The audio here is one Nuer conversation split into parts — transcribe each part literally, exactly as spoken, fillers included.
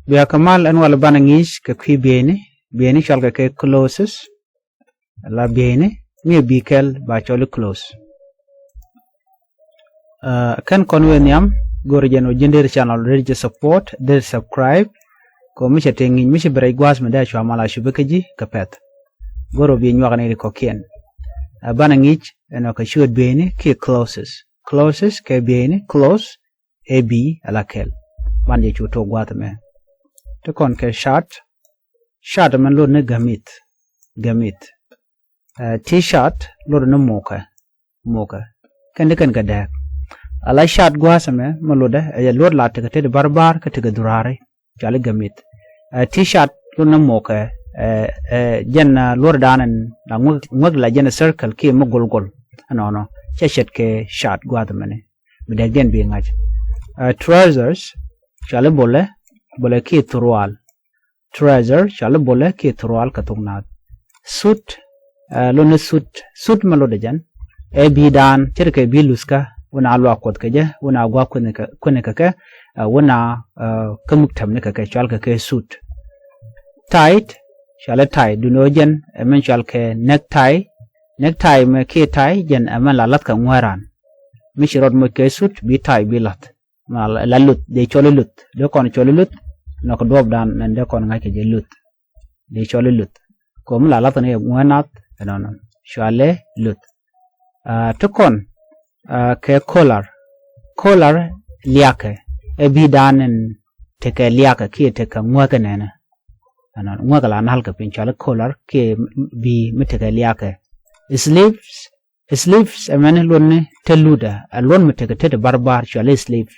Bia kɛ mal ɛn walɛ banɛ ŋi̱i̱c kɛ kui̱ bieyni, bieyni cɔalkɛ kɛ clauses. La bieyni mi bi kɛl ba cɔl i̱ clause. Kɛn kɔn wee nhiam, go̱rɛ jɛn ɔ ji̱n deri channel deri jɛ support, deri subscribe. Kɛ mi cɛ te ŋi̱i̱c mi ci bi rɛc gua̱a̱th mi dee cua mal a cupi kä ji̱ kɛ pɛth. Go̱rɛ bi nyuak ni ri kɔkiɛn. Banɛ ŋi̱i̱c ɛn ɔ kɛ ciöt bieyni kiɛ clauses. Clauses kɛ bieyni, clause, ɛ bi ala kɛl. Ban jɛ cu tok gua̱a̱th mɛ. Ti kɔn kɛ shirt. Shirt mɛn lot ni gamith. Gamith. T-shirt lot ni mukɛ. Mukɛ. Kɛn ti kɛn kɛ dɛɛk. Ala shirt gua̱a̱th mɛ mɛ lotdɛ ɛ luot la tekɛ tet barbar kä tekɛ dhurari. Cɔali gamith. T-shirt lot ni mukɛ. Jɛn luot dan in la ŋuek la jɛn circle kiɛ mi gol gol. Ɛnɔnɔ cɛ cɛt kɛ shirt gua̱a̱th mɛni. Bi dɛkdiɛn bi ŋa̱c. Trousers cɔali bolɛ, bolɛ kiɛ thurual. Trouser cɔali bolɛ kiɛ thurual kɛ thok naath. Suit, lot ni suit, suit mɛ lot ɛ jɛn. Ɛ bi daan ce̱tkɛ bi luthkä wun a luak kuɔth kɛ jɛ, wun a gua̱a̱k kuëni kɛ kɛ, wun a kä muktäm ni kɛ kɛ cɔalkɛ kɛ suit. Tight cɔali tie, duni ɣöö jɛn ɛ min cɔalkɛ necktie. Necktie mɛ kiɛ tie jɛn ɛ min la la̱thkɛ ŋuɛ̈ran. Mi ci rɔɔd moc kɛ suit bi tie bi la̱th. Ma la luth, dee cɔl i̱ luth, dee kɔn cɔl i̱ luth. Nɔk duɔ̱ɔ̱pdan nɛn dee kɔn ŋa̱ckɛ jɛ luth. Dee cɔl i̱ luth. Ko̱mi la lathni ɛ ŋuɛ̈n nath ɛnɔnɔ. Cɔalɛ luth. Ti kɔn kɛ collar. Collar liakɛ. Ɛ bi dan in tekɛ liakɛ kiɛ tekɛ ŋuäkɛ nɛnɛ. Ɛnɔnɔ ŋuäkɛ la nalkɛ piny cɔalɛ collar kiɛ bi mi tekɛ liakɛ. Sleeves. Sleeves ɛmɛni luɔtni te lutdä, ɛ luɔt mi tekɛ tet ti barbar cɔali sleeves.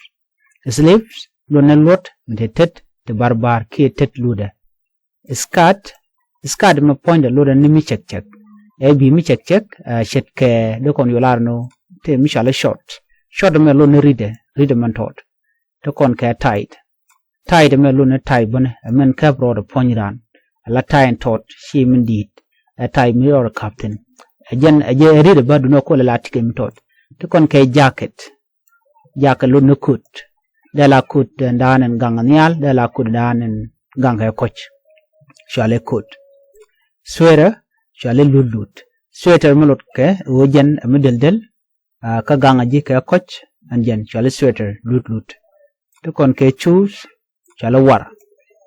Sleeves luɔtni luɔt mi tekɛ tet ti barbar kiɛ tet lutdä. Skirt, skirt mɛ puɔ̱nydɛ luɔtdɛ ni mi cɛkcɛk. Ɛ bi mi cɛkcɛk, ce̱tkɛ dee kɔn yolar ni te mi cɔali short. Short mɛ luɔtni ritdɛ, ritdɛ mɛn tɔt. Ti kɔn kɛ tight. Tight mɛ luɔtni tight bäni ɛ mɛn käp rɔɔdɛ puɔ̱ny raan. Ɛ la tight in tɔt ci min di̱i̱t. Ɛ tight mi rɔɔdɛ ka̱p thi̱n. Ɛ jɛn ɛ jɛ ɛ ri̱t ɛ bä duni ɛ kuɔl ɛ la ti̱kɛ mi tɔt. Ti kɔn kɛ jacket. Jacket luɔtni coat. Dee la coat dee daan in gaŋ nhial, dee la coat daan in gaŋ kɛ kɔc. Cɔalɛ coat. Sweater cɔalɛ lut lut. Sweater mi luɔt kɛ ɣöö jɛn ɛ mi del del. Kä gaŋ a ji̱ kɛ kɔc ɛn jɛn cɔali sweater lut lut. Ti kɔn kɛ shoes cɔali war.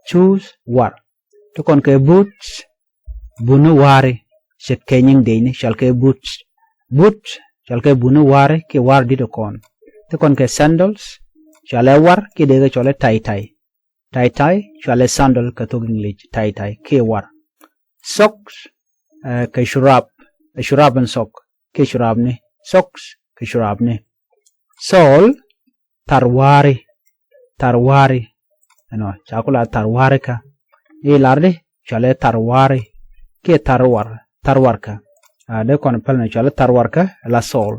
Shoes war. Ti kɔn kɛ boots buni wari. Ce̱tkɛ nyiŋ dee ni cɔal kɛ boots. Boots cɔal kɛ buni wari kiɛ war di̱t kɔn. Ti kɔn kɛ sandals cɔali war kiɛ dee kɛ cɔali tie tie. Tie tie cɔalɛ sandal kɛ thok English, tie tie kiɛ war. Socks kɛ curap, ɛ curap in sock kiɛ curapni. Socks kɛ curapni. Soul, thar wa̱a̱ri. Thar wa̱a̱ri. Ɛnɔ ca ku la thar wa̱a̱ri kä i̱ lardi cɔalɛ thar wa̱a̱ri kiɛ thar war, thar warkä. Dee kɔn päl ni cɔalɛ thar warkä la soul.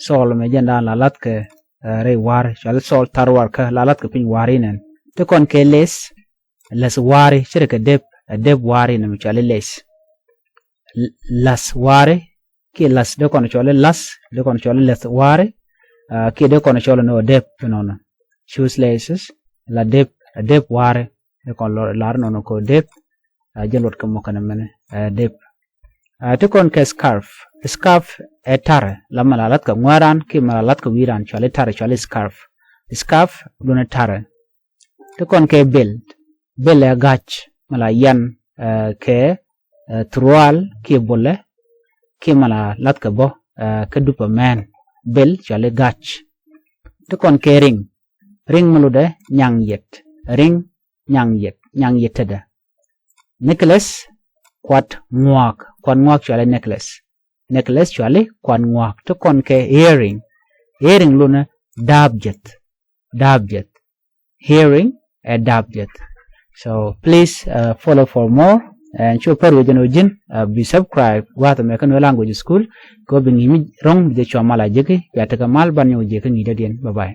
Soul mɛ jɛn daan la la̱thkɛ rɛy wa̱a̱ri cɔalɛ soul thar warkä la la̱thkɛ piny wa̱a̱ri nɛn. Ti kɔn kɛ lace. Lace wa̱a̱ri ce̱tkɛ dep, ɛ dep wa̱a̱ri nɛmɛ cɔalɛ lace. Lace wa̱a̱ri kiɛ lace dee kɔn cɔalɛ lace, dee kɔn cɔalɛ lace wa̱a̱ri. Kiɛ dee kɔn cɔalɛ ni ɔ dep nɔnɔ. Shoes laces la dep, ɛ dep wa̱a̱ri. Dee kɔn lar nɔnɔ kɛ ɔ dep. Jɛ luɔt kɛ mɔ kɛnɛ mɛnɛ ɛ dep. Ti kɔn kɛ scarf. Scarf ɛ tarɛ la mɛ la la̱thkɛ ŋuɛ̈ran kiɛ mɛ la la̱thkɛ wi̱i̱ran cɔali tarɛ cɔali scarf. Scarf luɔtni tarɛ. Ti kɔn kɛ belt. Belt ɛ ga̱c mɛ la yan kɛ thurual kiɛ bolɛ kiɛ mɛ la la̱thkɛ bä kä dupä mɛn. Belt cɔali ga̱c. Ti kɔn kɛ ring. Ring mi lotdɛ nyaŋ yɛt. Ring nyaŋ yɛt, nyaŋ yɛt tetdä. Necklace kuat ŋuak. Kuat ŋuak cɔali necklace. Necklace cɔali kuat ŋuak. Ti kɔn kɛ earring. Earring luɔtni da̱a̱p jeth. Da̱a̱p jeth. Earring ɛ da̱a̱p jeth. So please follow for more. Ɛn cu pär wecɛ ni ɔ ji̱n bi subscribe gua̱a̱th mɛ kä Nuer Language School. Kɛ ɣöö bi ŋi̱i̱c mi ro̱ŋ bi jɛ cua mal a jiäki. Bia tekɛ mal ban nyɔk jiäki ŋi̱i̱c dädiɛn. Bye bye.